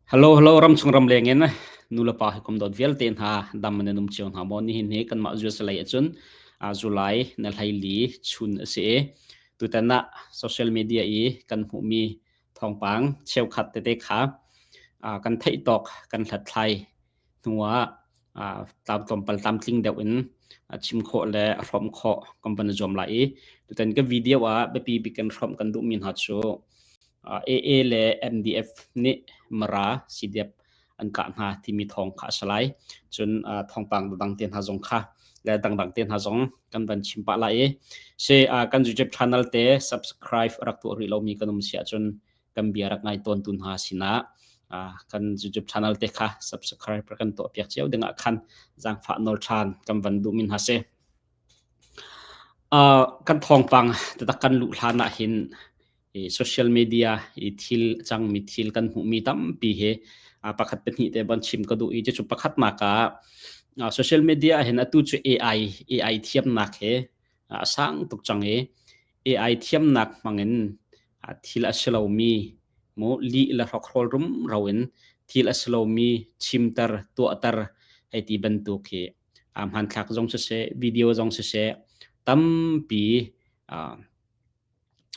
Hello hello ramchung ramleng in nulepa hawikom dawt vialte hna dam nan um cio hna maw? Nihin hi kanmah USA lei ahcun July na hleili chun a si i tutan ah social media i kan hmuhmi thawngpang cheukhat tete kha kan theih tawk kan hlathlai hnu ah tlawmpal tlamtling deuh in chim khawh le hrawmh khawh kan van i zuam lai i tutan ka video ah biapi bik kan hrawmh kan duhmi hna cu AA le MDF nih Mara CDF an kah hna timi thawng kha a si lai. Cun thawngpang dang te hna zong kha le dangdang te hna zong kan van chim pah lai i si kan YouTube channel te subscribe rak tuah rih lomi kan um si ahcun kan bia rak ngai tawn tu hna sinah kan YouTube channel te kha subscribe kan tuah piak cio dingah khan zaangfah nawl ṭhan kan van duh min hna si. Kan thawngpang tatak kan luh hlan ah hin i social media i thil cangmi thil kan hmuhmi tampi hi pakhat pahnih te bon chim ka duh i cucu pakhatnak ah social media ah hin atu cu AI AI thiamnak he a sang tuk cang i AI thiamnak hmangin thil a si lomi mu lih le hrokhrawl rumro in thil a si lomi chimter tuahter hei ti bantuk hi hmanthlak zong siseh video zong siseh tampi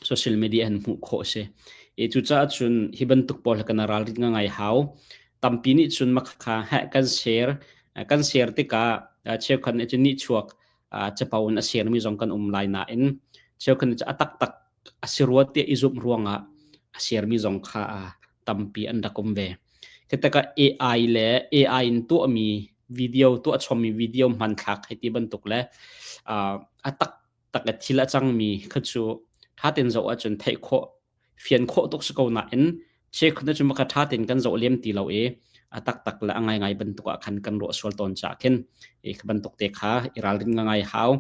social media in hmuh khawh a si. I cucaah cun hi bantuk pawl hi kan ralrin ngai hau. Tampi nih cun makhakha heh kan share kan share tikah cheukhat nih cun nihchuak capo in a share mi zong kan um lai nain cheukhat nih cun a taktak a si rua tiah i zumh ruangah a share mi zong kha tampi an rak um ve. Khi tikah AI le AI in tuahmi video tuah chommi video hmanthlak hei ti bantuk le a tak tak le thil a cangmi kha cu ṭha tein zoh ahcun theih khawh fian khawh tuk si ko nain cheukhat cu maka ṭha tein kan zoh lem ti lo i a taktak le a ngaingai bantuk ah khan kan ruah sual tawn caah khin i kha bantuk te kha i ralrin ngai hau.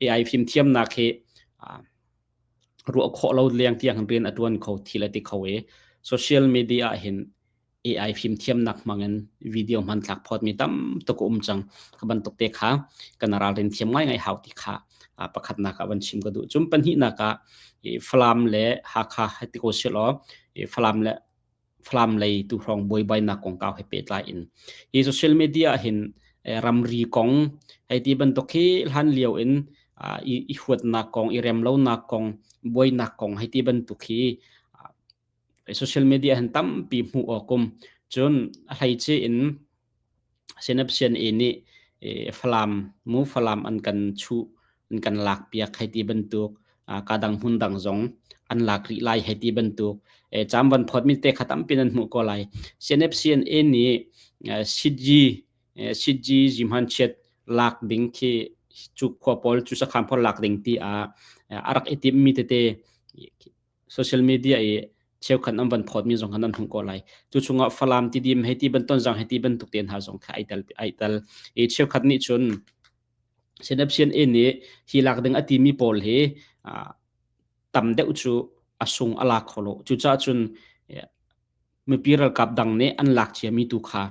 AI fimthiamnak hi ruah khawh lo leng tiang rian a ṭuan kho thil a ti kho i social media ah hin AI fimthiamnak hmangin video hmanthlak phawtmi tam tuk a um cang. Kha bantuk te kha kan ralrin thiam ngaingai hau ti kha pakhatnak ah van chim ka duh. Cun pahnihnak ah Falam le Hakha hei ti ko silaw Falam le Falam lei tu hrawng buaibainak kongkau he pehtlai in hi social media ah hin ramri kong hei ti bantuk hi hlan lio in i huatnak kong, i remlonak kong, buainak kong hei ti bantuk hi Social media hin tampi hmuh awk um. Cun a hleice in Synapsian-A nih Falam mu Falam an kan chuh, an kan lakpiak hei ti bantuk, kadang hmun dang zong an lak rih lai hei ti bantuk, cam van phawtmi te kha tampi nan hmuh ko lai. CNFCNA nih Sityi Sityi Zimhanchiat lak ding khi cu khua pawl cu sakhan pawl lak ding ti ah a rak i timmi tete social media i cheukhat an van phawtmi zong kha nan hmuh ko lai. Cu chungah Falam Tidim hei ti banton zang hei ti bantuk te hna zong kha ai tel ai tel. I cheukhat nih cun Synapsian A nih hi lak ding a timi pawl hi tam deuh cu a sung a la kho lo. Cucaah cun mipi ralkap dang nih an lak ciami tu kha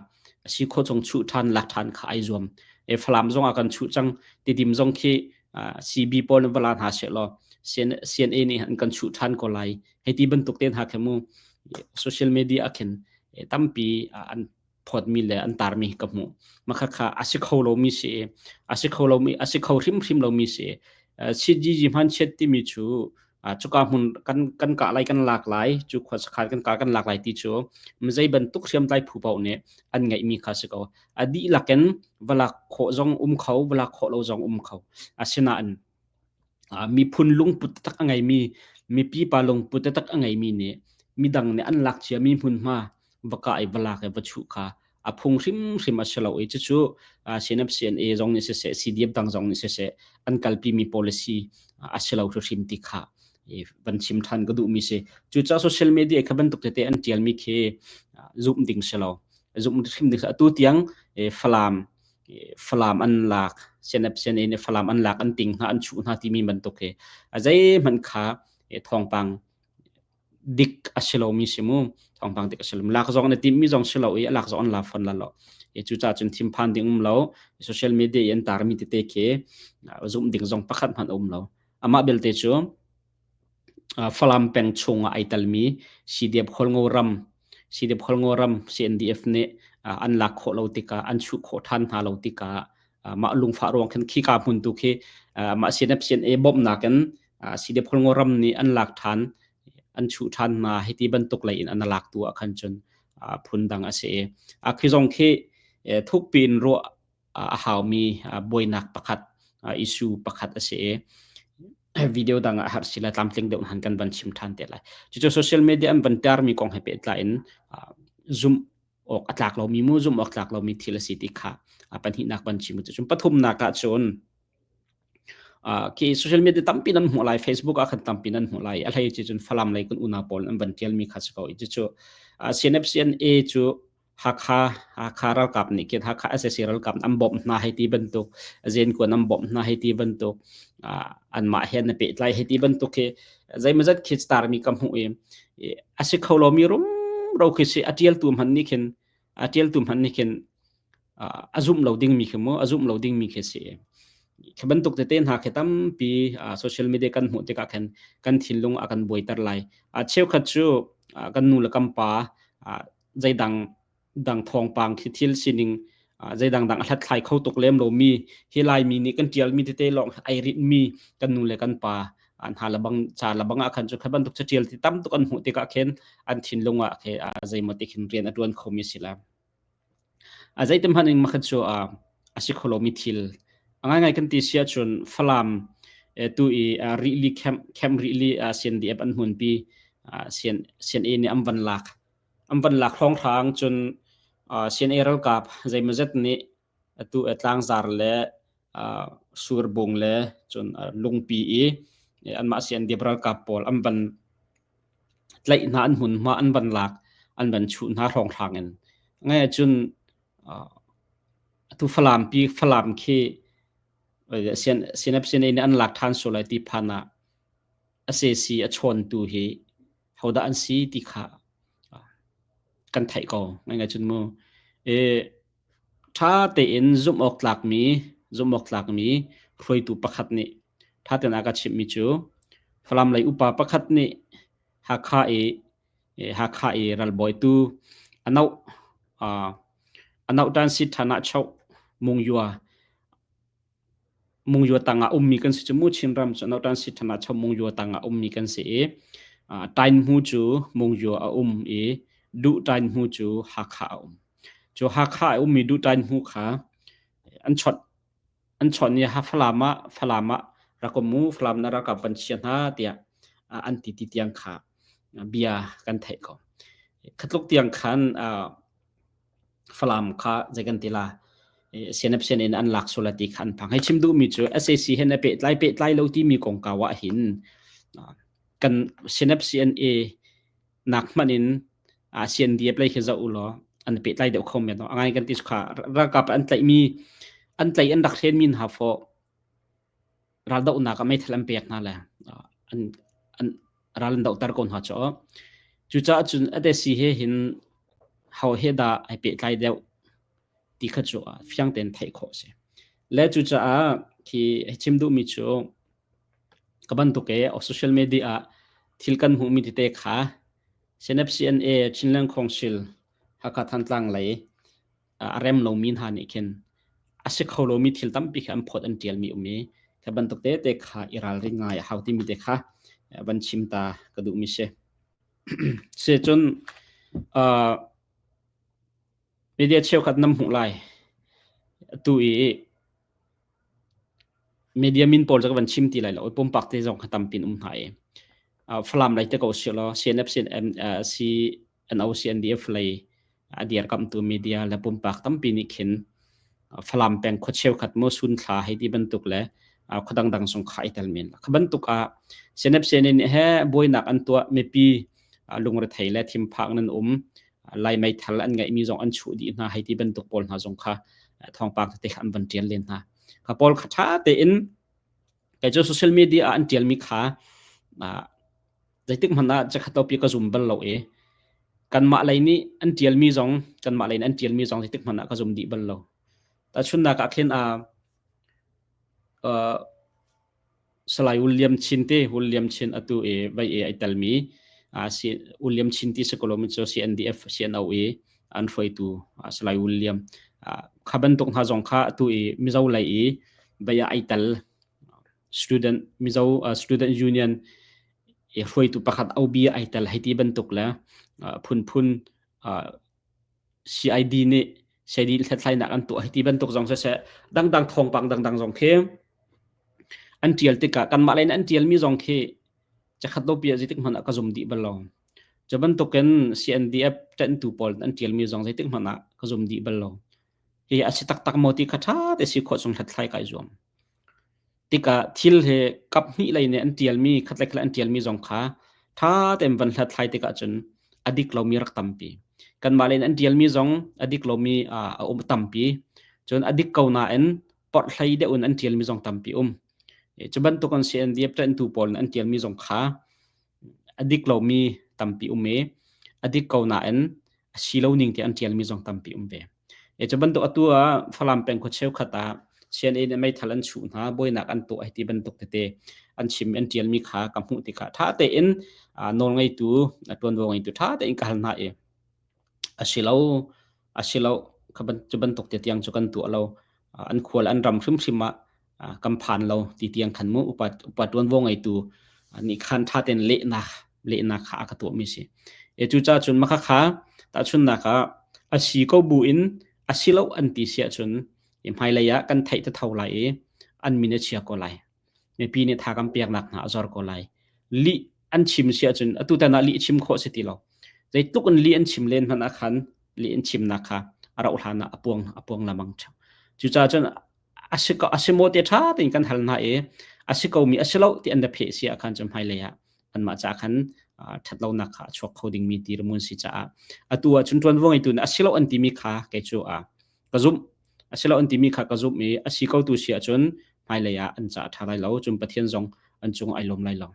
a si khawh chung chuh ṭhan lak ṭhan kha ai zuam. E Falam zong ah kan chuh cang. Tidim zong khi CB pawl nih va la hna sehlaw CNA nih an kan chuh ṭhan ko lai. Hei ti bantuk te hna khe mu social media ah khin tampi an phawtmi le an tarmi ka hmuh. Makha kha a si kho lomi si i a si kho lomi a si kho hrimhrim lomi si. CGG hman chiat timi cu cuka hmun kan kan kah lai kan lak lai cu khua sakhan kan kah kan lak lai ti cu zei bantuk hriamtlai phu paoh nih an ngeihmi kha si ko. A dihlak in va lak khawh zong um kho, va lak khawh lo zong um kho. Asinain miphun lungput taktak a ngeimi mipi pa lungput taktak a ngeimi nih midang nih an lak ciami hmunhma va kah i va lak i va chuh kha a phung hrimhrim a si lo i cucu CNF CNA zong nih siseh CDF dang zong nih siseh an kalpimi policy a si lo hrimhrim ti kha van chim ṭhan ka duhmi si. Cucaah social media kha bantuk tete an ṭialmi khi zumh ding si lo. Zumh hrim ding si. Atu tiang Falam Falam an lak CNF CNA nih Falam an lak an ting hna an chuh hna timi bantuk hi a zeihmanh kha thawngpang dik a si lomi si mu thawngpang dik a si lo lak zong na timmi zong si lo i a lak zong an la fon la lo i cucaah cun thinphan ding um lo social media i an tarmi tete khi zumh ding zong pakhat hmanh a um lo amah belte cu Falam peng chungah ai telmi CDF Khualngo ram. CDF Khualngo ram CNDF nih an lak khawh lo tikah an chuh khawh ṭhan hna lo tikah mah lungfah ruang khin khika hmun tu khi mah CNF CNA bawmhnak in CDF Khualngo ram nih an lak ṭhan an chuh ṭhan hna hiti bantuk lei in an lak tu ah khan cun phun dang a si i khi zong khi thukpi in ruah a haumi buainak pakhat issue pakhat a si i video dang ah har sila tlamtling deuh han kan van chim than te lai. Cucu social media an van tarmi kong he pehtlai in zumh awk a tlak lomi mu zumh awk tlak lomi thil a si ti kha pahnihnak van chim cu cun pathumnak ah cun khi social media tampi nan hmuh lai Facebook ah khan tampi nan hmuh lai a hlei ci cun Falam lei kan unau pawl an van tialmi kha si ko i cucu CNFCNA cu Hakha Hakha ralkap nih khin Hakha SAC ralkap an bawmh hna hei ti bantuk zenkuan an bawmh hna hei ti bantuk anmah he na pehtlai hei ti bantuk khi zeimawzat khi tarmi ka hmuh i a si kho lomi rumro khi si a ṭialtu hmanh nih khin a ṭialtu hmanh nih khin a zumh lo dingmi khi mu a zumh lo dingmi khi si khi bantuk tete hna khi tampi social media kan hmuh tikah khin kan thinlung a kan buaiter lai cheukhat cu kan nu le kan pa zeidang dang thawngpang khi thil sining zeidang dang a hlathlai kho tuk lem lomi hi Laimi nih kan ṭialmi tete lawng ai rinhmi kan nu le kan pa hna labang ca labang ah khan cu kha bantuk caṭial ti tam tuk an hmuh tikah khin an thinlung ah khe zeimaw ti khin rian a ṭuan khomi si la. A zeitim hmanh in makhat cu a si kho lomi thil a ngaingai kan ti si ahcun Falam tu i rihli camp camp rihli CNDF an hmunpi CNA nih an van lak An van lak hrawnghrang cun CNA ralkap zeimawzet nih atu tlangzar le surbung le cun lungpi i anmah CNDF ralkap pawl an van tlaih hna an hmunhma an van lak an van chuh hna hrawnghrang in. Ngai ahcun atu Falam pi Falam khi CNF CNA nih an lak ṭhan sual lai ti phan ah SAC a chawntu hi hodah an si ti kha kan theih ko ngaingai cun mu e ṭha tein zumh awk tlakmi zumh awk tlakmi hruaitu pakhat nih ṭha tein a ka chimhmi cu Falam lei upa pakhat nih Hakha i Hakha i ralbawitu anoh anoh tan si ṭhan ah choh Mungyua Mungyua tangah ummi kan si cu mu Chinram cu Nautan Sithan ah Mungyua tangah ummi kan si i Tainhmu cu Mungyua a um i Duh Tainhmu cu Hakha a um. Cu Hakha a ummi Duh Tainhmu kha an chawnh an chawnh i Falam ah Falam ah rak um u Falam na ralkap van chia hna tiah an ti ti tiang kha bia kan theih ko. Khatluk tiang khan Falam kha zei kan ti la CNF in an lak sual ti kha an phang. Hei chim duhmi cu SAC he na pehtlai pehtlai lo timi kongkau ah hin kan CNF CNA nak hmanh in CNDF lei khi zoh u law an pehtlai deuh kho men. Angai kan ti kha ralkap an tlaihmi an tlaih an rak hrenmi hna fawh raldohnak ah meithal an pek hna le an an ral an dohter ko hna cu. Cucaah cun adesi he hin ho he dah ai pehtlai deuh ti kha cu fiang tein theih khawh a si. Le cucaah khi chim duhmi cu ka bantuk e social media ah thil kan hmuhmi tete kha CNFCNA Chinland Council Hakha Thantlang lei a rem lomi hna nih khin a si kho lomi thil tampi kha an phawt an ṭialmi um i kha bantuk tete kha i ralring ngai a hau timi te kha van chim ta ka duhmi si. Si cun uh, media cheukhat nam hmuh lai. Atu i Media min pawl cu ka van chim ti lai lo. Pumpak te zong kha tampi in um hna i Falam lei te ko si law CNF CNO CNDF lei a dirkamhtu media le pumpak tampi nih khin Falam peng khua cheukhat mu Sunthla hei ti bantuk le khua dangdang zong kha i tel men. Kha bantuk ah CNF CNA nih he buainak an tuah mipi lungrethei le thinphang nan um Lai meithal an ngeihmi zong an chuh dih hna hei ti bantuk pawl hna zong kha thawngpang tete kha an van ṭial len hna. Kha pawl kha ṭha tein kei cu social media ah an ṭialmi kha zeitik hmanh ah zakhat topi ka zum bal lo i kanmah lei nih an ṭialmi zong kanmah lei nih an ṭialmi zong zeitik hmanh ah ka zum dih bal lo. Tahchunhnak ah khin Salai William Chin te William Chin atu i vai i ai telmi. Si William Chin ti si ko lo mi cu CNDF CNO i an hruaitu Salai William kha bantuk hna zong kha atu i Mizo lei i baya ai tel student Mizo student union i hruaitu pakhat OB ai tel hei ti bantuk le phunphun CID nih CID hlathlainak an tuah hei ti bantuk zong siseh dangdang thawngpang dangdang zong khi an ṭial tikah kanmah lei in an ṭialmi zong khi cakhat lo pi ah zeitik hmanh ah ka zum dih bal lo. Cu bantukin CNDF ṭanhtu pawl an ṭialmi zong zeitik hmanh ah ka zum dih bal lo. Hi a si taktak maw ti kha ṭha te si khawh chung hlathlai kai zuam. Tikah thil he kap hnih lei nih an ṭialmi khat le khat an ṭialmi zong kha ṭha tein van hlathlai tikah cun a dik lomi rak tampi. Kanmah lei in an ṭialmi zong a dik lomi a um tampi. Cun a dik ko nain porhlei deuh in an ṭialmi zong tampi um. Cu bantuk an CNDF ṭanhtu pawl nih an ṭialmi zong kha a dik lomi tampi um i a dik ko nain a si lo ning ti an ṭialmi zong tampi um ve. Cu bantuk atu ah Falam peng khua cheukhat ah CNA nih meithal an chuh hna, buainak an tuah hei ti bantuk tete an chim an ṭialmi kha ka hmuh tikah ṭha tein nawlngeitu, ṭuanvo ngeitu ṭha tein ka hal hna i a si lo, a si lo, cu bantuk te tiang cu kan tuah lo. An khual an ram hrimhrim ah kan phan lo ti tiang khan mu upa upa ṭuanvo ngeitu nih khan ṭha tein lehnak lehnak kha a ka tuahmi si. E cucaah cun maka kha tahchunhnak ah a si ko bu in a si lo an ti si ahcun hmailei ah kan theih te tho lai i an min a chia ko lai. Mipi nih tha kan peknak hna a zor ko lai. Lih an chim si ahcun atu tan ah lih chim khawh si ti lo. Zeitluk in lih an chim len hmanh ah khan lih an chimnak kha a rauh hlan ah a puang a puang lamang ṭheo. Cucaah cun a si ko a si maw te ṭha tein kan hal hna i a si ko mi a si lo ti an na pheh si ah khan cun hmailei ah anmah ca khan ṭhat lonak kha a chuak kho dingmi dirhmun si caah atu ah cun ṭuanvo ngeitu nih a si lo an timi kha kei cu ka zumh a si lo an timi kha ka zumh i a si ko tu si ahcun hmailei ah an ca a ṭha lai lo cun Pathian zong an cung ai lawm lai lo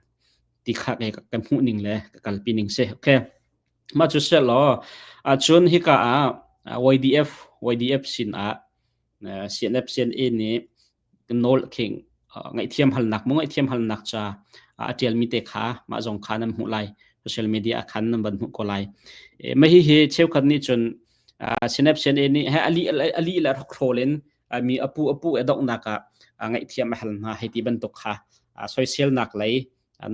ti kha kei ka hmuh ning le ka kalpi ning si okay mah cu seh law ahcun hika ah YDF YDF sin ah CNF CNA nih nawl khing ngaihthiam halnak mu ngaihthiam halnak ca a ṭialmi te kha mah zong kha nan hmuh lai social media ah khan nan van hmuh ko lai mah hihi cheukhat nih cun CNF CNA nih he ali ali le hrokhrawl in mi apu apu e donghnak ah ngaihthiam a hal hna hei ti bantuk kha soiselnak lei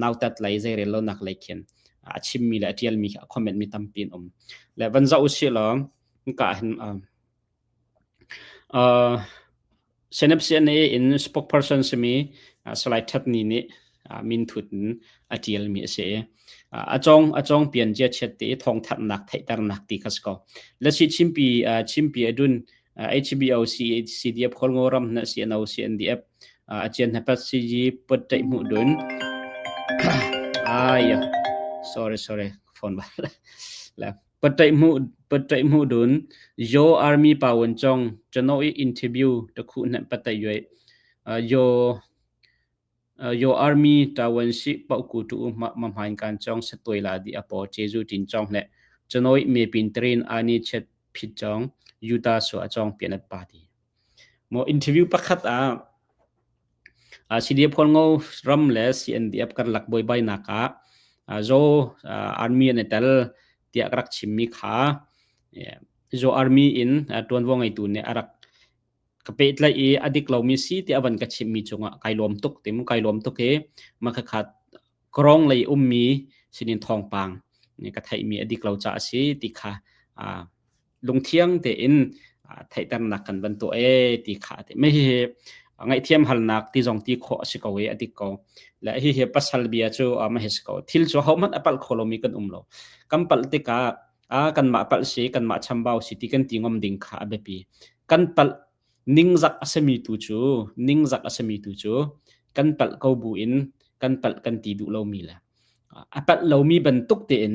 nautat lei zeirel lonak lei khin a chimmi le a ṭialmi a comment mi tampi an um le van zoh usih law ka hin CNFCNA in spokesperson simi Salai That Ni nih minthut in a ṭialmi a si i a cawng a cawng pian cia chiat ti i thawngthanhnak theihternak ti kha si ko. Lasi chimpi chimpi a dun HBO CDF Kawlngo ram na CNO CNDF a cian hnapat CG put ṭaih hmuh dun ai sorry sorry phone ba la Paṭaih dun Yaw Army Pawan Cong Chano i interview takhu hna patai yue Yaw Yaw Army tawan si pauku tu ma ma hmain kan chong satoi la di apo Jeju tin chong le Chano i me pin train ani chet phit chong Utah su a chong pianat party mo interview pakhat a CDF Khualngo ram le CNDF karlak buaibainak ah Zaw Army an i tel tiah ka rak chimmi kha Zaw Army in ṭuanvo ngeitu nih a rak ka pehtlaih i a dik lomi si tiah a van ka chimmi cungah kai lawm tuk tim kai lawm tuk i makhakhat Kawrong lei ummi sinin thawngpang ka theihmi a dik lo caah a si ti kha lungthiang tein theihternak kan van tuah e ti kha ti me hihi ngaihthiam halnak ti zong ti khawh a si ko i a dik ko le hihi pasal bia cu ma hi si ko thil cu hohmanh a palh kho lomi kan um lo kan palh tikah a kanmah palh si kanmah chambau si ti kan ti ngam ding kha a biapi kan palh ningzak a sami tu cu ningzak a sami tu cu kan palh ko bu in kan palh kan ti duh lomi le a palh lomi bantuk tein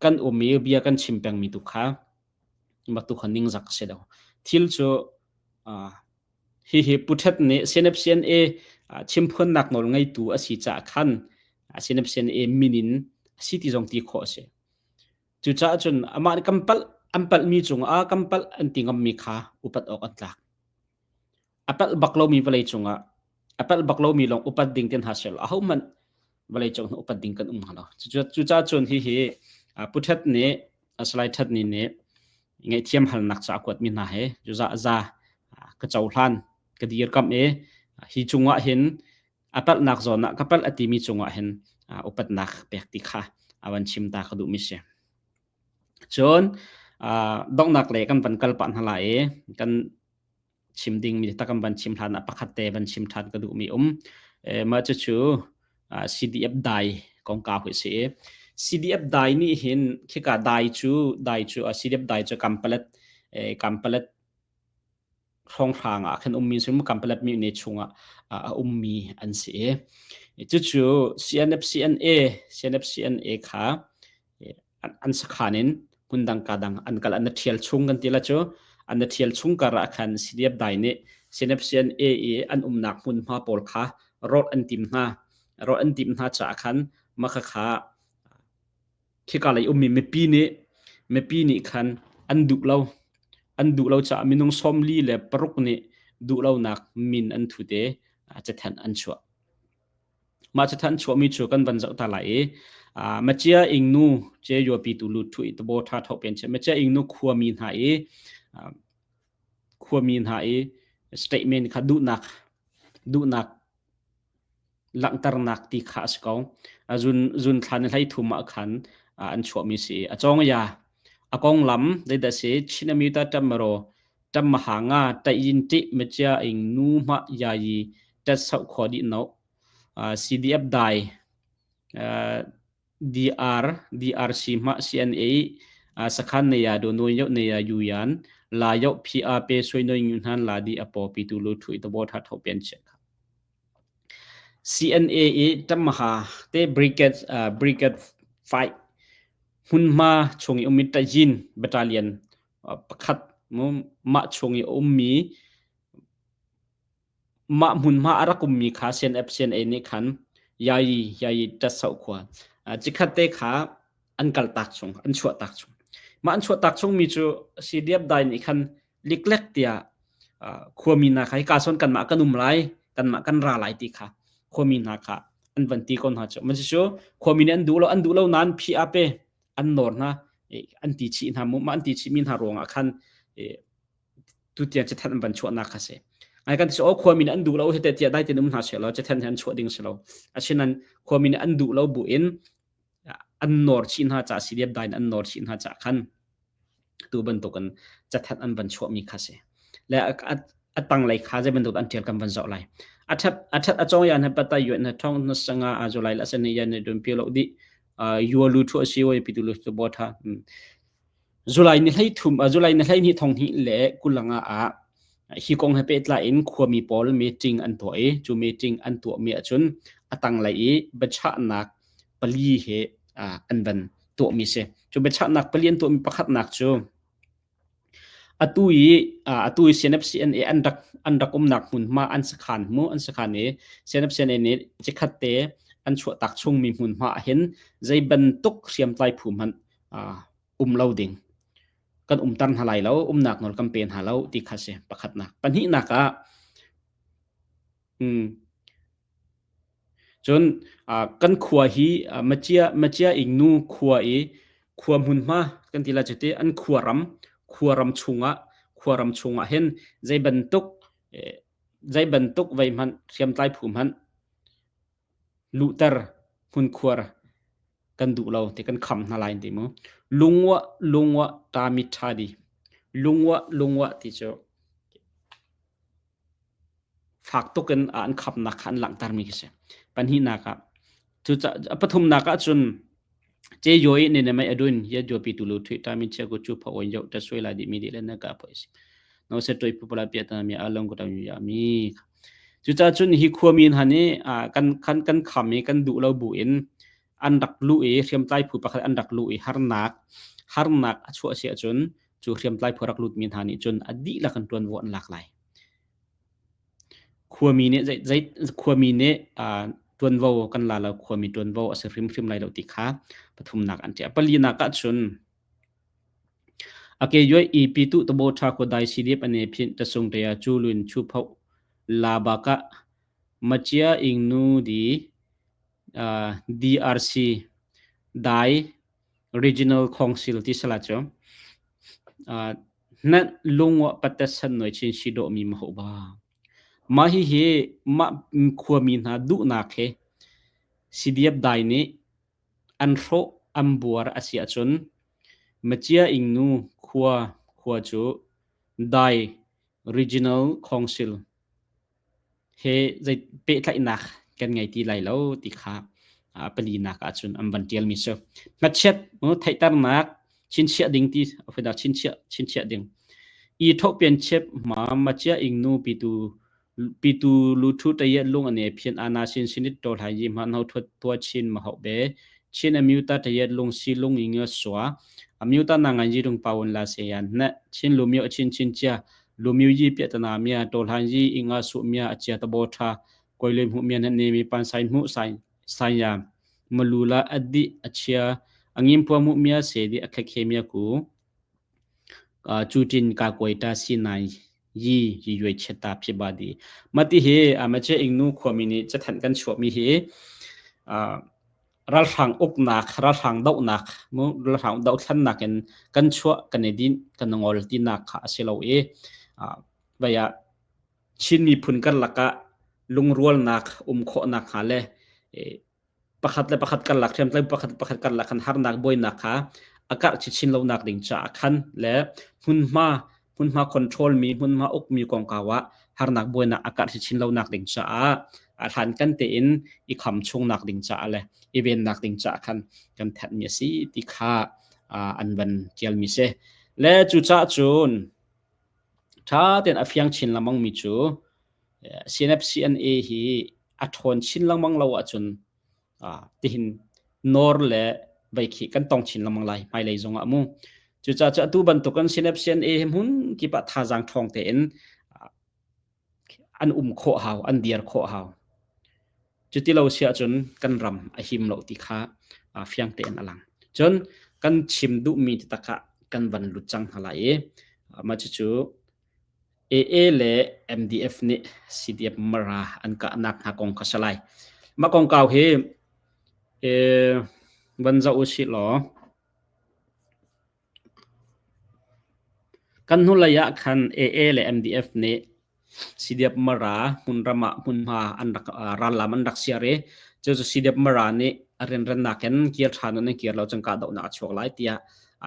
kan um i bia kan chim pengmi tu kha mah tu kha ningzak a si lo. Thil cu hihi Pu Ṭhet nih CNFCNA chimphuannak nawl ngeitu a si caah khan CNFCNA min in a si ti zong ti khawh a si. Cucaah cun amah nih kan palh an palhmi cungah kan palh an ti ngammi kha upat awk an tlak. A palh bak lomi vawlei cungah a palh bak lomi lawng upat ding tin hna seh law ahohmanh. Vawlei cung upat ding kan um hnga lo. Cucaah cun hihi Pu Htet nih Salai Htet Ni nih ngaihthiam halnak ca a kuatmi hna he cuza za ka cohlan ka dirkamh i hi cungah hin a palhnak zawn ah ka palh a timi cungah hin upatnak pek ti kha a van chim ta ka duhmi si. Cun donghnak le kan van kal pah hna lai i kan chim dingmi tak kan van chim hlan ah pakhat te van chim ṭhan ka duhmi um. Mah cucu CDF dai kongkau hi si. CDF dai nih hin khika dai cu dai cu CDF dai cu Kampalet Kampalet hrawnghrang ah khan ummi sim Kampalet mi ne chungah a ummi an si. Cucu CNF CNA CNF CNA kha an sakhan in hmundang ka dang an kal an thial chung kan ti la cu an thial chung kar ah khan CDF dai nih CNF CNA i an umnak hmunhma pawl kha rawt an tim hna rawt an tim hna caah khan maka kha khika lei ummi mipi nih mipi nih khan an duh lo an duh lo caah minung 46 nih duh lonak min an thu te cathanh an chuah Mah cathanh chuahmi cu kan van zoh ta lai i Macia Ingnu ce yuapi tu lu thu i tabo tha tho pen che Macia Ingnu khuami hna i khuami hna i statement kha duhnak duhnak langhternak ti kha a si ko. Zun zun thla ni hlei thum ah khan an chuahmi si a cawng ya a konglam zeidah si Chinami ta tamaro tammaha nga tayin ti Macia Ingnu ma yayi tat sau kho di no CDF dai DR DRC hma CNA sakhan ne ya do noi yo ne ya yu yan la yo PA pe soi noi ngun han la di apo pi tu lu thu i to bo tha tho pen che CNA i tamaha te brigade brigade 5 hmunhma chung i ummi Tajin battalion pakhat mah chung i ummi Mah hmunhma a rak ummi kha CNF CNA nih khan Yayi Yayi Ṭatsoh khua cikhat te kha an kaltak chung, an chuahtak chung. Mah an chuahtak chungmi cu CDF dai nih khan liklek tiah khuami hna kha hika sawn kanmah kan um lai, kanmah kan ra lai ti kha khuami hna kha an van ti ko hna cu. Mah cucu khuami nih an duh lo, an duh lo nain phi ape an nawr hna, an ti chih hna mu. Mah an ti chihmi hna ruangah khan tutiang cathanh an van chuahnak kha si. Ai kan ti o khuami nih an duh lo hi te tiah dai tin um hna seh law cathanh hi an chuah ding si lo. Asinain khuami nih an duh lo bu in an nawr chih hna ca CDF dai in an nawr chih hna ca khan tu bantukin cathanh an van chuahmi kha si. Le a tanglei kha zei bantuk an tial kan van zoh lai. A that a that a chong yan he patai yuen he thong na sanga a zulai la san yan ne dun pi lo di yua lu thu si oi pi tu lu tu bo tha July ni 13 July ni 12 thong hnih le 25 ah hi kong he pehtlai in khuami pawl meeting an tuah i cu meeting an tuahmi ahcun a tanglei i biachahnak pali he an van tuahmi si. Cu biachahnak pali an tuahmi pakhatnak cu atu i atu i CNFCNA an rak an rak umnak hmunhma an sakhan mu an sakhan i CNFCNA nih cikhat te an chuahtak chungmi hmunhma ahhin zei bantuk hriamtlai phu hmanh um lo ding kan umter hna lai lo umnak nawl kan pe hna lo ti kha si pakhatnak pahnihnak ah um cun kan khua hi macia macia ingnu khua i khua hmunhma kan ti la cuti an khua ram khua ram chungah khua ram chungah hin zei bantuk zei bantuk vei hmanh hriamtlai phu hmanh Luhter hmunkhuar kan duh lo ti kan kham hna lai an ti mu. Lungwah lungwah ṭami ṭha di. Lungwah lungwah ti cu fak tuk in an khamnak kha an langhtermi khi si. Pahnihnak ah cucaah pathumnak ah cun Ce yoi ne ne mai adun ye jo pi tu lu thui ta min che ku chu pha on yo ta sui la di mi di le na ka pho si no se toi pu pala pia ta mi along ko ta mi ya mi cu cha chun hi khua min han i kan kan kan kham i kan duh lo bu in an rak lu i hriamtlai phu pakhat an rak lu i harnak harnak a chuah si ahcun cu hriamtlai phu rak lut mi hna nih cun a dihlak an tuanvo an lak lai Khuami nih zei khuami nih ṭuanvo kan la lo, khuami ṭuanvo a si hrimhrim lai lo ti kha pathumnak an ṭial. Palinak ahcun a ke yuai i pitu tabo ṭha ko dai sidip ane phint tasung te chu lun chu pho la ba ka machia ing nu di. DRC Dai Regional Council ti sala cu na lungwa patat san noi chin si do mi ma ho ba. Mah hihi mah khuami hna duhnak he CDF dai nih an hrawh an buar a si ahcun Macia Ingnu khua khua cu Dai Regional Council he zei pehtlaihnak kan ngei ti lai lo ti kha palinak ahcun an van ṭialmi si. Hmachiat theihternak chinchiah ding ti chinchiah chinchiah ding. I thopian chep ma macia ingnu pitu pitu lu thu tayet lung ane phian ana sin sinit to lai yi ma no thot tua chin ma hau be chin amyuta tayet lung si lung inga swa amyuta na ngan yi dung paun la se yan na chin lumyo chin chin chia lumyu yi pia tana mia to hlan yi inga su mia achia ta bo tha koi le mu mia na ne mi pan sai mu sai sai ya malula addi achia angim pua mu mia se di akhekhe mia ku cutin ka kuaita si nai yi yi yue cheta phi ba di mati hi amache ingnu khuami nih cathanh kan chuahmi hi ralhrang uknak ralhrang dohnak mu ralhrang dohthlannak in kan chuah kan i din kan ngol tinak kha a si lo i vaya Chin miphun karlak ah lungrualnak um khawhnak hnga le pakhat le pakhat karlak hriamtlai pakhat le pakhat karlak khan harnak buainak kha a karh chinchin lonak ding caah khan le hmunhma hmunhma control mi hmunhma ukmi kongkau ah harnak buainak a karh chinchin lonak ding caah a hlan kan tein i kham chungnak ding caah le i vennak ding caah khan kan thanhmi a si ti kha an van tialmi si le cucaah cun ṭha tein a fiang chin lengmang mi cu CNF-CNA hi a ṭhawn chin lengmang lo ahcun tihin nawr le veikhi kan tong chin lengmang lai hmailei zongah mu. Cucaah cu atu bantukin CNF-CNA hi hmun kip ah thazaang ṭhawng tein an um khawh hau, an dir khawh hau. Cuti lo si ahcun kan ram a him lo ti kha fiang tein a lang. Cun kan chim duhmi taktak ah kan van lut cang hna lai i mah cucu AA le MDF nih CDF Mara an kahnak hna kong kha si lai. Mah kongkau hi van zoh usih law kan hnulei ah khan AA le MDF nih CDF Mara hmunram ah hmunhma an rak rallam an rak siar i cucu CDF Mara nih a rianrannak in kir ṭhan in an kir lo cun kahdohnak a chuak lai tiah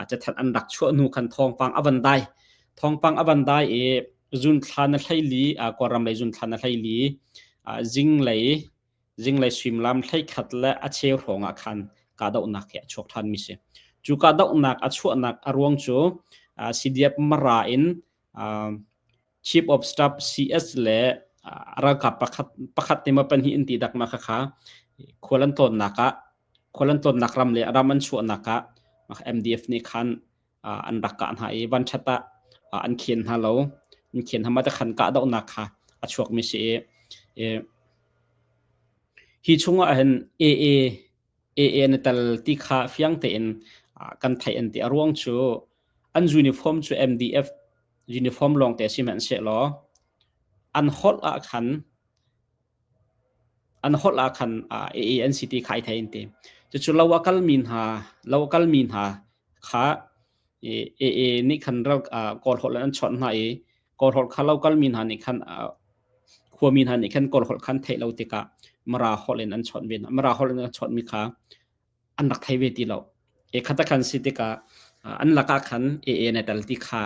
cathanh an rak chuah hnu khan thawngpang a van dai. Thawngpang a van dai i zunthla na hleili Kawlram lei zunthla na hleili zinglei zinglei suimilam 11 le a cheu hrawng ah khan kahdohnak hi a chuak ṭhanmi si. Cu kahdohnak a chuahnak a ruang cu CDF Mara in Chief of Staff CS le ralkap pakhat pakhat te ma pahnih in ti dak ma kha kha khual an tlawnnak ah khual an tlawnnak ram le ram an chuahnak ah MDF nih khan an rak kah hna i vanṭhat ah an khen hna lo an khen hna ma te khan kahdohnak kha a chuakmi si i hi chungah hin AA AA na tel ti kha fiang tein kan theih an ti a ruang cu an uniform cu MDF uniform lawng te si hmanhsehlaw an holh ah khan an holh ah khan AA an si ti kha ai thei an ti. Cucu lo a kalmi hna lo a kalmi hna kha AA nih khan ral Kawl holh an chawnh hna i Kawl holh kha lo kalmi hna nih khan khuami hna nih khan Kawl holh khan theih lo tikah Mara holh in an chawnh ve hna. Mara holh in an chawnhmi kha an rak thei ve ti lo. E khata khan si tikah an lakah khan AA na tel ti kha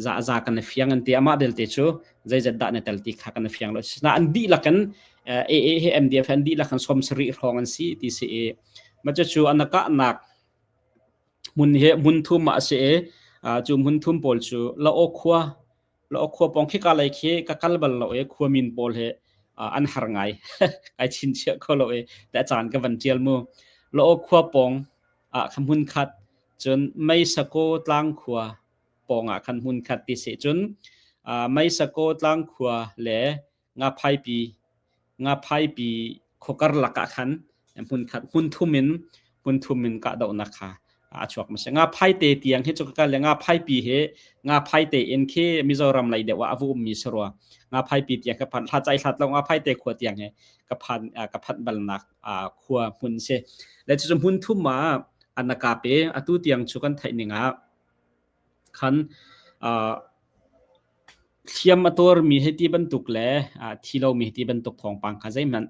za za kan fiang an ti amah belte cu zeizat dah na tel ti kha kan fiang lo. Na an dihlak in AA he MDF an dihlak in 70 hrawng an si ti si i ma cu an kahnak hmun he hmun thum ah a si i cu hmun thum pawl cu Law khua Law khua pawng khika lei khi ka kal bal lo i khua min pawl he an har ngai kai chinchiah kho lo i te caan ka van tial mu Law khua pawng ah kha hmun khat cun Meisako tlang khua pawng ah khan hmun khat ti si cun Meisako tlang khua le Ngaphaipi Ngaphaipi khuakar lakah khan hmun khat hmun thum in hmun thum in kahdohnak kha A chuak ma se. Nga phai te tiang hi chu ka le nga phai pi he nga phai te in khi Mizoram lei deuh ah a vu ummi si rua. Nga phai pi tiang ka phan hla chai hlat lo nga phai te khua tiang he ka phan ka phanh balnak khua hmun si. Le cu hmun thum ah an ka pe atu tiang chu kan theih ning ah khan hliam a tuarmi hei ti bantuk le thi lomi hei ti bantuk thawngpang kha zeihmanh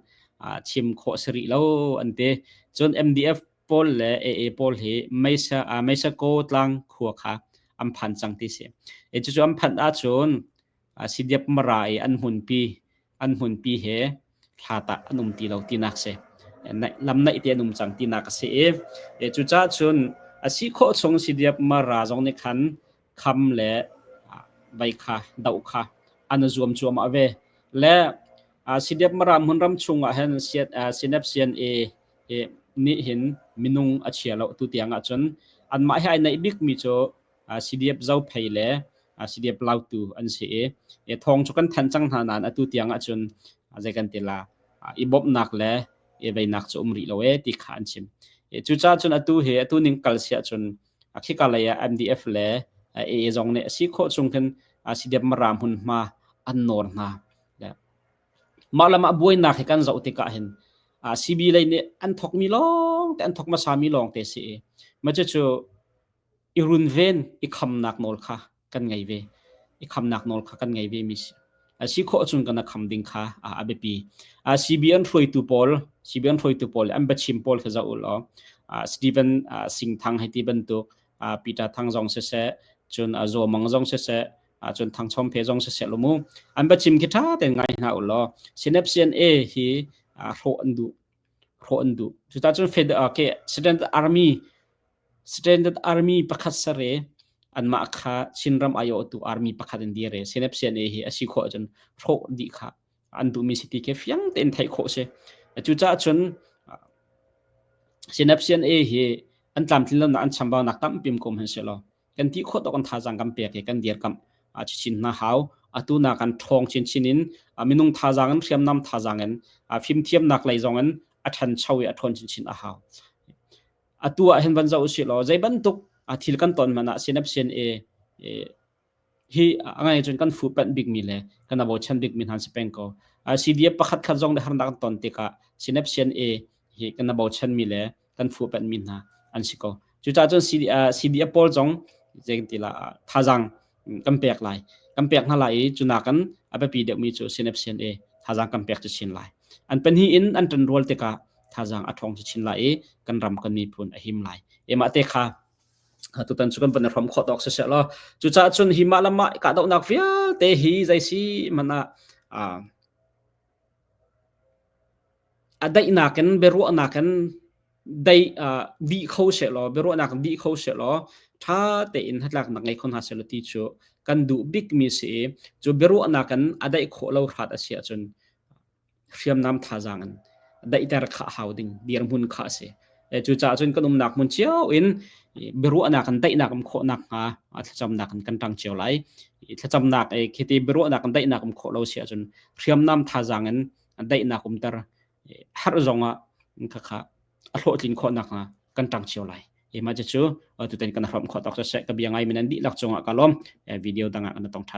chim khawh si rih lo an ti. Cun MDF pawl le AA pawl hi Meisa, Meisako tlang khua kha an phan cang ti si. E cucu an phanh ahcun Sidiap Mara i an hmunpi an hmunpi he hlat ah an um ti lo tinak si. Lam naih te an um cang tinak a si i cucaah cun a si khawh chung Sidiap Mara zong nih khan kham le vai kha doh kha an zuam cuahmah ve. Le Sidiap Mara hmunram chung ah hin Sinep CNA nih hin minung a chia lo tu tiang ah cun anmah he ai naih bikmi cu CDF Zophei le CDF Lautu an si i thawng cu kan thanh cang hna nain atu tiang ahcun zei kan ti la i bawmhnak le i veinak cu um rih lo e ti kha an chim. Cucaah cun atu hi atu ning kal si ahcun khika lei ah MDF le AA zong nih a si khawh chung khin CDF Mara hmunhma an nawr hna. Mah lam ah buainak hi kan zoh tikah hin CB lei nih an thokmi lawng te an thok hmasami lawng te si i mah cucu i runven i khamnak nawl kha kan ngei ve i khamnak nawl kha kan ngei ve mi si a si khawh cun kan kham ding kha a biapi CBN hruaitu pawl CBN hruaitu pawl an biachim pawl kha zoh u law Stephen Sing Thang hei ti bantuk Peter Thang zong siseh cun Zaw Mang zong siseh cun Thang Chom Phe zong siseh lo mu an biachim khi ṭha tein ngai hna u law Synapsian A hi hrawh an duh hrawh an duh cuta cun Fed ke Student Army Standard Army pakhat sare anmah kha Chinram aiawhtu army pakhat in dir i Senep CNA hi a si khawh ahcun hrawh dih kha an duhmi si ti khi fiang tein theih khawh si. Cucaah cun Senep CNA hi an tlamtlin lonak an chambaunak tampi um ko hmanh seh law kan ti khawh tawk an thazaang kan pek i kan dirkamh chin hna hau. Atu nak an ṭhawng chinchin in minung thazaang in hriamnam thazaang in fimthiamnak lei zong in a ṭhancho i a ṭhawn chinchin a hau. Atu ah hin van zoh usih law zei bantuk thil kan ton hmanh ah sinap sin i hi a ngai cun kan fuhpanh bikmi le kan bochan bikmi hna si peng ko. CDF pakhat khat zong le harnak kan ton tikah sinap sian e hi kan bochanmi le kan fuhpanhmi hna an si ko. Cucaah cun CDF pawl zong zei ti la thazaang kan pek lai. Kan pek hna lai i cunak kan a biapi deuhmi cu sinap sian e thazaang kan pek chin lai. An pahnih in an ṭanrual tikah thazaang a ṭhawng chin lai i kan ram kan miphun a him lai. Emah te kha tutan cu kan van i hrawm khawh tawk siseh law cucaah cun hi mah le mah kahdohnak vialte hi zei si hmanh ah a daihnak in biaruahnak in dai dih kho seh law biaruahnak in dih kho seh law ṭha tein hnatlaknak ngei kho hna seh law ti cu kan duh bikmi si i cu biaruahnak in a daih khawh lo hrat a si ahcun hriamnam thazaang in daihter kha a hau ding dirhmun kha a si. Cucaah cun kan umnak hmun cio in biaruahnak in daihnak um khawhnak hnga thlacamnak in kan ṭang cio lai. Thlacamnak khiti biaruahnak in daihnak um khawh lo si ahcun hriamnam thazaang in daihnak umter harh zongah khakha a hlawhtlin khawhnak hnga kan ṭang cio lai. Mah cucu tutan kan hrawm khawh tawk siseh ka bia ngai mi nan dihlak cungah ka lawm. Video dang ah kan tong ṭhan.